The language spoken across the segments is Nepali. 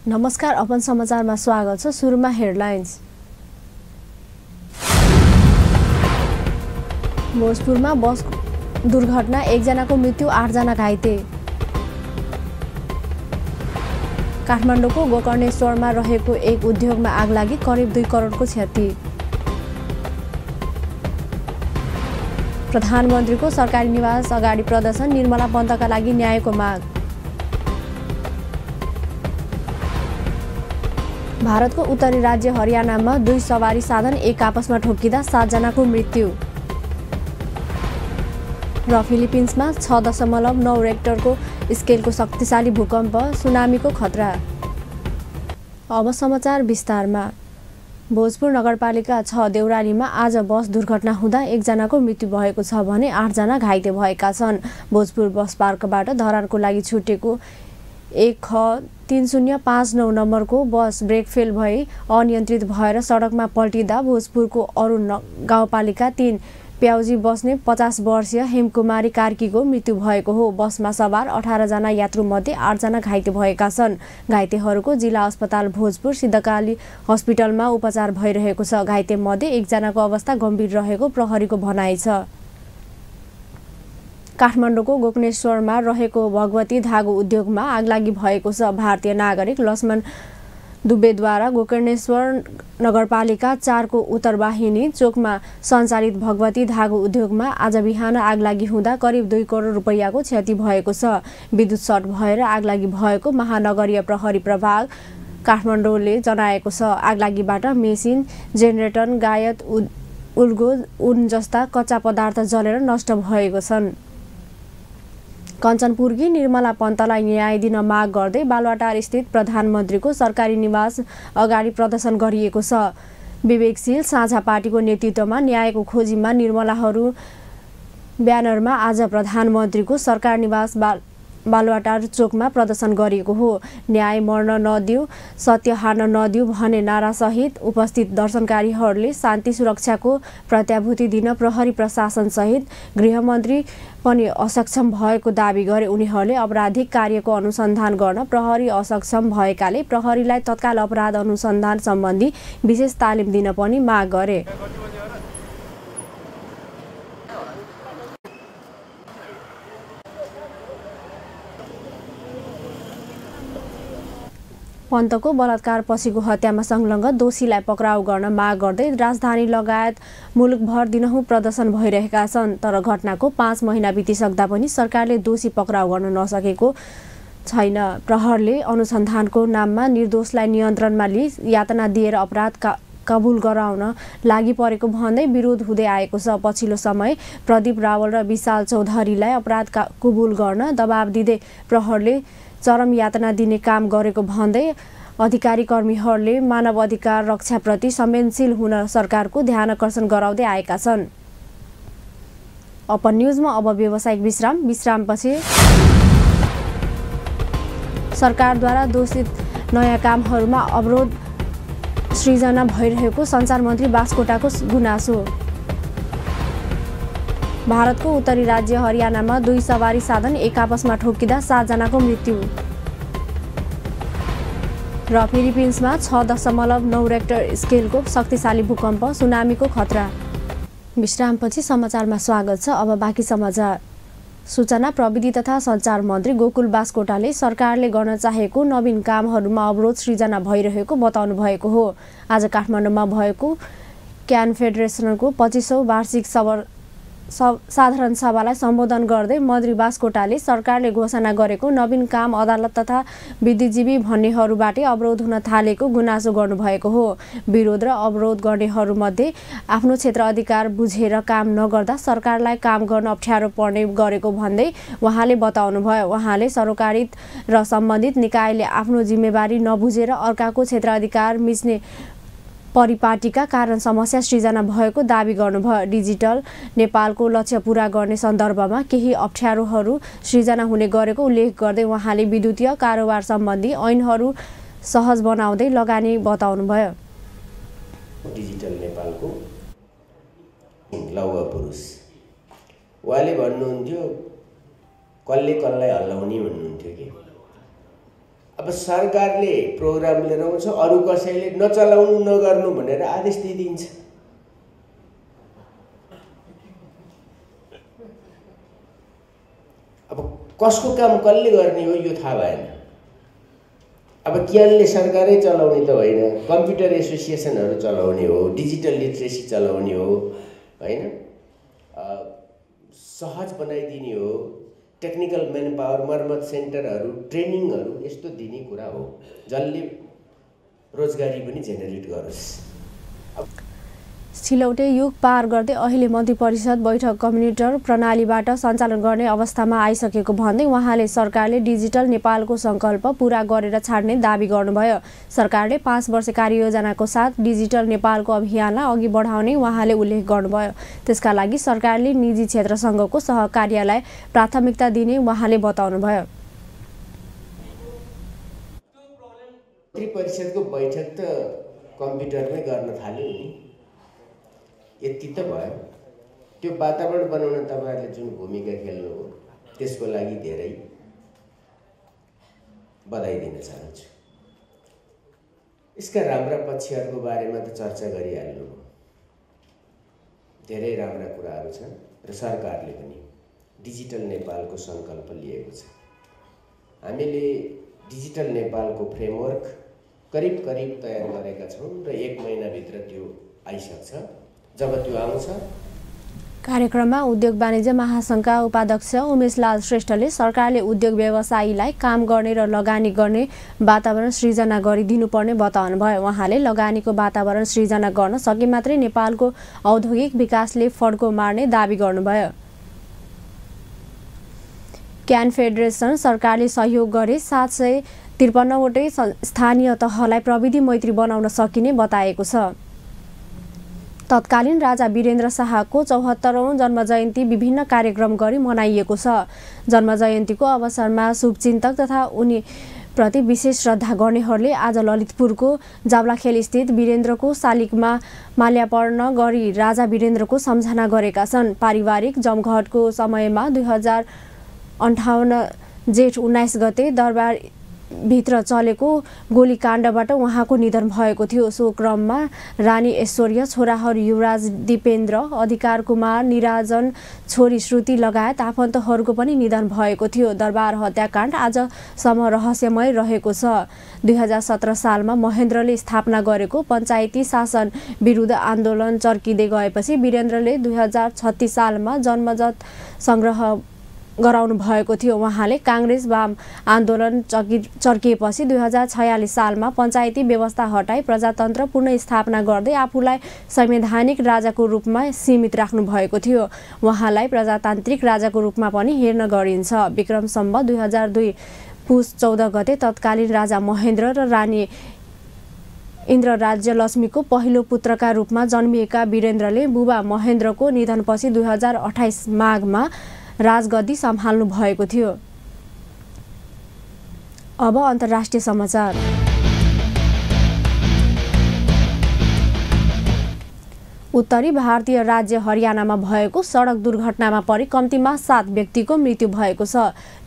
नमस्कार, अपन समाचारमा स्वागत छ। सुरुमा हेडलाइन्स। भोजपुरमा बस दुर्घटना, 1 जनाको मृत्यु, 8 जना घाइते। काठमाडौँको गोकर्णेश्वरमा रहेको एक उद्योगमा आग लागि, करिब 2 करोडको क्षति। प्रधानमन्त्रीको सरकारी निवास अगाडि प्रदर्शन, निर्मला पन्तका लागि न्यायको माग। भारतको उत्तरी राज्य हरियाणामा 2 सवारी साधन एक आपसमा ठोकिँदा 7 जनाको मृत्यु। र फिलिपिन्समा 6.9 रेक्टरको स्केलको शक्तिशाली भूकम्प, सुनामीको खतरा। अब समाचार विस्तारमा। भोजपुर नगरपालिका 6 देउरालीमा आज बस दुर्घटना हुँदा 1 जनाको मृत्यु भएको छ भने 8 जना घाइते भएका छन्। भोजपुर बस पार्कबाट धरानको लागि छुटेको 1ख3059 नम्बरको बस ब्रेक फेल भई अनियन्त्रित भएर सडकमा पल्टिँदा भोजपुरको अरुण गाउँपालिका 3 प्याउजी बस्ने 50 वर्षीय हेमकुमारी कार्कीको मृत्यु भएको हो। बसमा सवार 18 जना यात्रुमध्ये 8 जना घाइते भएका छन्। घाइतेहरूको जिल्ला अस्पताल भोजपुर सिद्धकाली हस्पिटलमा उपचार भइरहेको छ। घाइतेमध्ये 1 जनाको अवस्था गम्भीर रहेको प्रहरीको भनाइ छ। काठमाडौँको गोकर्णेश्वरमा रहेको भगवती धागो उद्योगमा आगलागी भएको छ। भारतीय नागरिक लक्ष्मण दुबेद्वारा गोकर्णेश्वर नगरपालिका 4 को उत्तरवाहिनी चोकमा सञ्चालित भगवती धागो उद्योगमा आज बिहान आगलागी हुँदा करिब 2 करोड रुपैयाँको क्षति भएको छ। विद्युत सर्ट भएर आगलागी भएको महानगरीय प्रहरी प्रभाग काठमाडौँले जनाएको छ। आगलागीबाट मेसिन, जेनेरेटर, गायत, उल्गो, उन जस्ता कच्चा पदार्थ जलेर नष्ट भएको छन्। कञ्चनपुरकी निर्मला पन्तलाई न्याय दिन माग गर्दै बालुवाटार स्थित प्रधानमन्त्रीको सरकारी निवास अगाडि प्रदर्शन गरिएको छ। विवेकशील साझा पार्टीको नेतृत्वमा न्यायको खोजीमा निर्मलाहरू ब्यानरमा आज प्रधानमन्त्रीको सरकार निवास बालुवाटार चोकमा प्रदर्शन गरिएको हो। न्याय मर्न नदिऊ, सत्य हार्न नदिऊ भन्ने नारासहित उपस्थित दर्शनकारीहरूले शान्ति सुरक्षाको प्रत्याभूति दिन प्रहरी प्रशासनसहित गृहमन्त्री पनि असक्षम भएको दाबी गरे। उनीहरूले आपराधिक कार्यको अनुसन्धान गर्न प्रहरी असक्षम भएकाले प्रहरीलाई तत्काल अपराध अनुसन्धान सम्बन्धी विशेष तालिम दिन पनि माग गरे। पन्तको बलात्कार पछिको हत्यामा संलग्न दोषीलाई पक्राउ गर्न माग गर्दै राजधानी लगायत मुलुकभर दिनहुँ प्रदर्शन भइरहेका छन्। तर घटनाको 5 महिना बितिसक्दा पनि सरकारले दोषी पक्राउ गर्न नसकेको छैन। प्रहरले अनुसन्धानको नाममा निर्दोषलाई नियन्त्रणमा लिई यातना दिएर अपराध कबुल गराउन लागि परेको भन्दै विरोध हुँदै आएको छ। पछिल्लो समय प्रदीप रावल र विशाल चौधरीलाई अपराध कबुल गर्न दबाब दिँदै प्रहरले चरम यातना दिने काम गरेको भन्दै अधिकारी कर्मीहरूले मानव अधिकार रक्षाप्रति संवेदनशील हुन सरकारको ध्यानकर्षण गराउँदै आएका छन्। अपन न्युजमा अब व्यावसायिक विश्रामपछि सरकारद्वारा दोषित नयाँ कामहरूमा अवरोध सृजना भइरहेको सञ्चार मन्त्री बास्कोटाको गुनासो। भारतको उत्तरी राज्य हरियाणामा 2 सवारी साधन एक आपसमा ठोकिँदा 7 जनाको मृत्यु। र फिलिपिन्समा 6.9 रेक्टर स्केलको शक्तिशाली भूकम्प, सुनामीको खतरा। विश्रामपछि समाचारमा स्वागत छ। अब बाँकी समाचार। सूचना प्रविधि तथा सञ्चार मन्त्री गोकुल बास्कोटाले सरकारले गर्न चाहेको नवीन कामहरूमा अवरोध सृजना भइरहेको बताउनु भएको हो। आज काठमाडौँमा भएको क्यान फेडरेसनको 25औं वार्षिक साधारण सभालाई सम्बोधन गर्दै मन्त्री बास्कोटाले सरकारले घोषणा गरेको नवीन काम अदालत तथा बुद्धिजीवी भन्नेहरूबाटै अवरोध हुन थालेको गुनासो गर्नुभएको हो। विरोध र अवरोध गर्नेहरूमध्ये आफ्नो क्षेत्र अधिकार बुझेर काम नगर्दा सरकारलाई काम गर्न अप्ठ्यारो पर्ने गरेको भन्दै उहाँले बताउनुभयो। उहाँले सरकारित र सम्बन्धित निकायले आफ्नो जिम्मेवारी नबुझेर अर्काको क्षेत्र अधिकार मिच्ने परिपाटीका कारण समस्या सृजना भएको दाबी गर्नुभयो। डिजिटल नेपालको लक्ष्य पूरा गर्ने सन्दर्भमा केही अप्ठ्यारोहरू सृजना हुने गरेको उल्लेख गर्दै उहाँले विद्युतीय कारोबार सम्बन्धी ऐनहरू सहज बनाउँदै लगानी बताउनुभयो। डिजिटल नेपालको लौह पुरुष उहाँले भन्नुहुन्थ्यो कसले कसलाई हल्लाउने भन्नुहुन्थ्यो कि अब सरकारले प्रोग्राम लिएर आउँछ, अरू कसैले नचलाउनु नगर्नु भनेर आदेश दिइदिन्छ। अब कसको काम कसले गर्ने हो यो थाहा भएन। अब क्यानले सरकारै चलाउने त होइन, कम्प्युटर एसोसिएसनहरू चलाउने हो, डिजिटल लिट्रेसी चलाउने हो, होइन, सहज बनाइदिने हो, टेक्निकल म्यान पावर, मर्मत सेन्टरहरू, ट्रेनिङहरू यस्तो दिने कुरा हो जसले रोजगारी पनि जेनेरेट गरोस्। सिलौटे युग पार गर्दै अहिले मन्त्री परिषद बैठक कम्प्युटर प्रणालीबाट सञ्चालन गर्ने अवस्थामा आइसकेको भन्दै उहाँले सरकारले डिजिटल नेपालको सङ्कल्प पूरा गरेर छाड्ने दाबी गर्नुभयो। सरकारले 5 वर्ष कार्ययोजनाको साथ डिजिटल नेपालको अभियानलाई अघि बढाउने उहाँले उल्लेख गर्नुभयो। त्यसका लागि सरकारले निजी क्षेत्रसँगको सहकार्यलाई प्राथमिकता दिने उहाँले बताउनुभयो। मन्त्री परिषदको बैठक त कम्प्युटरमै गर्न थाल्यो नि, यति त भयो। त्यो वातावरण बनाउन तपाईहरुले जुन भूमिका खेल्नु हो त्यसको लागि धेरै बधाई दिन चाहन्छु। यसका राम्रा पक्षहरूको बारेमा त चर्चा गरिहाल्नु हो। धेरै राम्रा कुराहरू छन् र सरकारले पनि डिजिटल नेपालको सङ्कल्प लिएको छ। हामीले डिजिटल नेपालको फ्रेमवर्क करिब तयार गरेका छौँ र 1 महिनाभित्र त्यो आइसक्छ। जब त्यो आउँछ, कार्यक्रममा उद्योग वाणिज्य महासङ्घका उपाध्यक्ष उमेशलाल श्रेष्ठले सरकारले उद्योग व्यवसायीलाई काम गर्ने र लगानी गर्ने वातावरण सृजना गरिदिनुपर्ने बताउनुभयो। उहाँले लगानीको वातावरण सृजना गर्न सके मात्रै नेपालको औद्योगिक विकासले फड्को मार्ने दाबी गर्नुभयो। क्यान फेडरेसन सरकारले सहयोग गरे 753 वटै स्थानीय तहलाई प्रविधि मैत्री बनाउन सकिने बताएको छ। तत्कालीन राजा वीरेन्द्र शाहको 74औं जन्मजयन्ती विभिन्न कार्यक्रम गरी मनाइएको छ। जन्मजयन्तीको अवसरमा शुभचिन्तक तथा उनी प्रति विशेष श्रद्धा गर्नेहरूले आज ललितपुरको जावलाखेल स्थित वीरेन्द्रको शालिगमा माल्यार्पण गरी राजा वीरेन्द्रको सम्झना गरेका छन्। पारिवारिक जमघटको समयमा 2058 जेठ 19 गते दरबार भित्र चलेको गोलीकाण्डबाट उहाँको निधन भएको थियो। सो क्रममा रानी ऐश्वर्या, छोराहरू युवराज दिपेन्द्र, अधिकार कुमार, निराजन, छोरी श्रुति लगायत आफन्तहरूको पनि निधन भएको थियो। दरबार हत्याकाण्ड आजसम्म रहस्यमय रहेको छ। 2017 सालमा महेन्द्रले स्थापना गरेको पञ्चायती शासन विरुद्ध आन्दोलन चर्किँदै गएपछि वीरेन्द्रले 2036 सालमा जन्मजत सङ्ग्रह गराउनु भएको थियो। उहाँले काङ्ग्रेस वाम आन्दोलन चर्किएपछि 2046 सालमा पञ्चायती व्यवस्था हटाई प्रजातन्त्र पुनर्स्थापना गर्दै आफूलाई संवैधानिक राजाको रूपमा सीमित राख्नु भएको थियो। उहाँलाई प्रजातान्त्रिक राजाको रूपमा पनि हेर्न गरिन्छ। विक्रम सम्वत 2002 पुस 14 गते तत्कालीन राजा महेन्द्र र रानी इन्द्र राज्यलक्ष्मीको पहिलो पुत्रका रूपमा जन्मिएका वीरेन्द्रले बुबा महेन्द्रको निधनपछि 2028 माघमा राजगद्दी सम्हाल्नु भएको थियो। अब अन्तर्राष्ट्रिय समाचार। उत्तरी भारतीय राज्य हरियाणामा भएको सडक दुर्घटनामा परि कम्तीमा 7 व्यक्तिको मृत्यु भएको छ।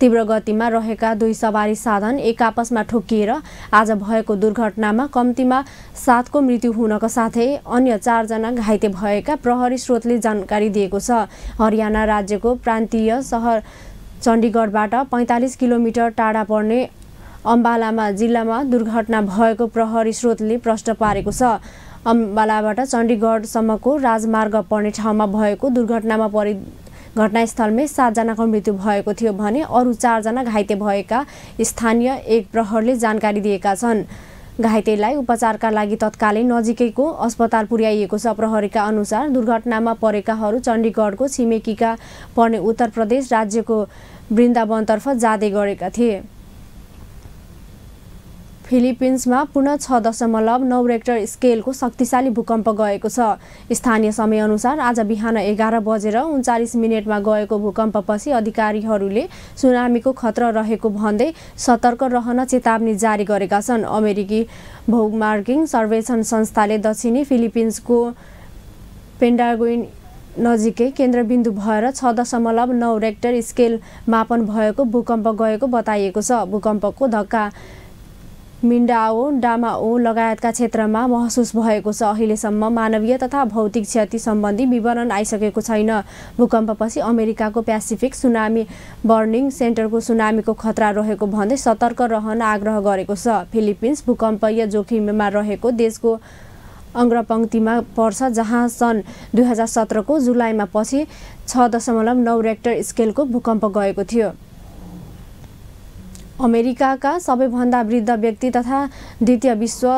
तीव्र गतिमा रहेका 2 सवारी साधन एक आपसमा ठोकिएर आज भएको दुर्घटनामा कम्तीमा 7 को मृत्यु हुनको साथै अन्य 4 जना घाइते भएका प्रहरी स्रोतले जानकारी दिएको छ। हरियाणा राज्यको प्रान्तीय सहर चण्डीगढबाट 45 किलोमिटर टाढा पर्ने अम्बालामा जिल्लामा दुर्घटना भएको प्रहरी स्रोतले प्रश्न पारेको छ। अम्बालाबाट चण्डीगढसम्मको राजमार्ग पर्ने ठाउँमा भएको दुर्घटनामा परि घटनास्थलमै 7 जनाको मृत्यु भएको थियो भने अरू 4 जना घाइते भएका स्थानीय एक प्रहरले जानकारी दिएका छन्। घाइतेलाई उपचारका लागि तत्कालै नजिकैको अस्पताल पुर्याइएको छ। प्रहरीका अनुसार दुर्घटनामा परेकाहरू चण्डीगढको छिमेकीका पर्ने उत्तर प्रदेश राज्यको वृन्दावनतर्फ जाँदै गरेका थिए। फिलिपिन्समा पुनः 6.9 रेक्टर स्केलको शक्तिशाली भूकम्प गएको छ। स्थानीय समयअनुसार आज बिहान 11 बजेर 39 मिनेटमा गएको भूकम्पपछि अधिकारीहरूले सुनामीको खतरा रहेको भन्दै सतर्क रहन चेतावनी जारी गरेका छन्। अमेरिकी भूमार्किङ सर्वेक्षण संस्थाले दक्षिणी फिलिपिन्सको पेन्टागोन नजिकै केन्द्रबिन्दु भएर 6.9 रेक्टर स्केल मापन भएको भूकम्प गएको बताइएको छ। भूकम्पको धक्का मिन्डाओ डामाओ लगायतका क्षेत्रमा महसुस भएको छ। अहिलेसम्म मानवीय तथा भौतिक क्षति सम्बन्धी विवरण आइसकेको छैन। भूकम्पपछि अमेरिकाको प्यासिफिक सुनामी वार्निङ सेन्टरको सुनामीको खतरा रहेको भन्दै सतर्क रहन आग्रह गरेको छ। फिलिपिन्स भूकम्पीय जोखिममा रहेको देशको अग्रपङ्क्तिमा पर्छ, जहाँ सन् 2017 को जुलाईमा पछि 6.9 रेक्टर स्केलको भूकम्प गएको थियो। अमेरिकाका सबैभन्दा वृद्ध व्यक्ति तथा द्वितीय विश्व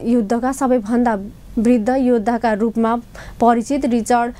युद्धका सबैभन्दा वृद्ध योद्धाका रूपमा परिचित रिचर्ड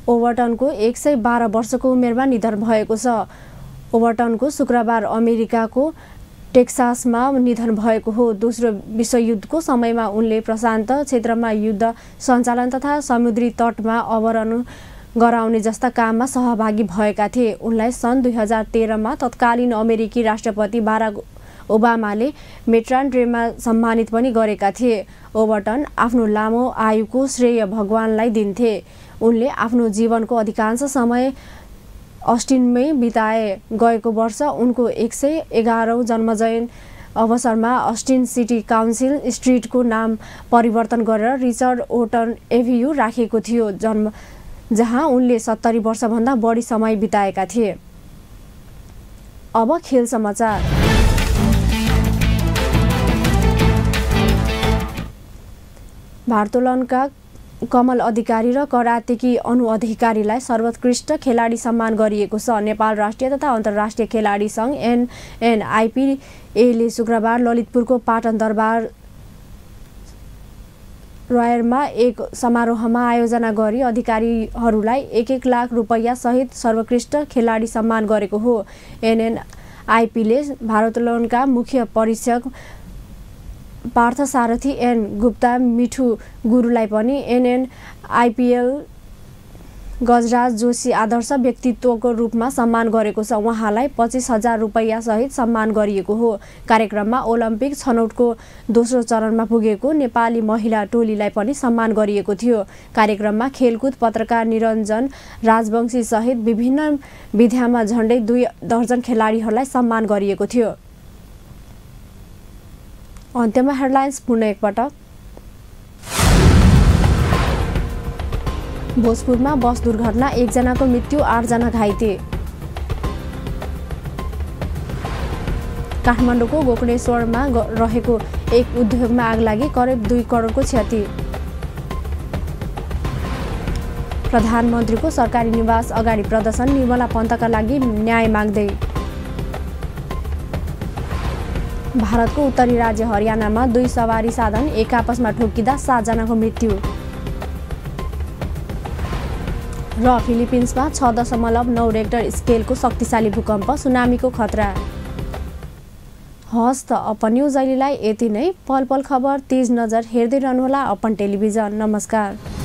ओबर्टनको 112 वर्षको उमेरमा निधन भएको छ। ओबर्टनको शुक्रबार अमेरिकाको टेक्सासमा निधन भएको हो। दोस्रो विश्वयुद्धको समयमा उनले प्रशान्त क्षेत्रमा युद्ध सञ्चालन तथा समुद्री तटमा अवरोहण गराउने जस्ता काममा सहभागी भएका थिए। उनलाई सन् 2013 मा तत्कालीन अमेरिकी राष्ट्रपति बाराक ओबामाले मेट्रान ड्रेमा सम्मानित पनि गरेका थिए। ओबर्टन आफ्नो लामो आयुको श्रेय भगवानलाई दिन्थे। उनले आफ्नो जीवनको अधिकांश समय अस्टिनमै बिताए। गएको वर्ष उनको 111औं जन्मजयन्ती अवसरमा अस्टिन सिटी काउन्सिल स्ट्रिटको नाम परिवर्तन गरेर रिचर्ड ओटन एभ्यू राखिएको थियो, जहाँ उनले 70 वर्षभन्दा बढी समय बिताएका थिए। अब खेल समाचार। भारोत्तोलनका कमल अधिकारी र करातेकी अनु अधिकारीलाई सर्वोत्कृष्ट खेलाडी सम्मान गरिएको छ। नेपाल राष्ट्रिय तथा अन्तर्राष्ट्रिय खेलाडी सङ्घ NNIPA ले शुक्रबार ललितपुरको पाटन दरबार रयरमा एक समारोहमा आयोजना गरी अधिकारीहरूलाई 1-1 लाख रुपैयाँ सहित सर्वोत्कृष्ट खेलाडी सम्मान गरेको हो। NNIP ले भारोत्तोलनका मुख्य परीक्षक पार्थसारथी N गुप्ता मिठु गुरुलाई पनि NNIPL गजराज जोशी आदर्श व्यक्तित्वको रूपमा सम्मान गरेको छ। उहाँलाई 25,000 रुपैयाँ सहित सम्मान गरिएको हो। कार्यक्रममा ओलम्पिक छनौटको दोस्रो चरणमा पुगेको नेपाली महिला टोलीलाई पनि सम्मान गरिएको थियो। कार्यक्रममा खेलकुद पत्रकार निरञ्जन राजवंशी सहित विभिन्न विधामा झण्डै 2 दर्जन खेलाडीहरूलाई सम्मान गरिएको थियो। अन्त्यमा हेडलाइन्स पुनः एकपटक। भोजपुरमा बस दुर्घटना, 1 जनाको मृत्यु, 8 जना घाइते। काठमाडौँको गोकर्णेश्वरमा रहेको एक उद्योगमा आग लागि करिब 2 करोडको क्षति। प्रधानमन्त्रीको सरकारी निवास अगाडि प्रदर्शन, निर्मला पन्तका लागि न्याय माग्दै। भारतको उत्तरी राज्य हरियानामा 2 सवारी साधन एक आपसमा ठोकिँदा 7 जनाको मृत्यु। र फिलिपिन्समा 6.9 रेक्टर स्केलको शक्तिशाली भूकम्प, सुनामीको खतरा। हस् त अपन न्युज अहिलेलाई यति नै। पल पल खबर, तेज नजर हेर्दै रहनुहोला अपन टेलिभिजन। नमस्कार।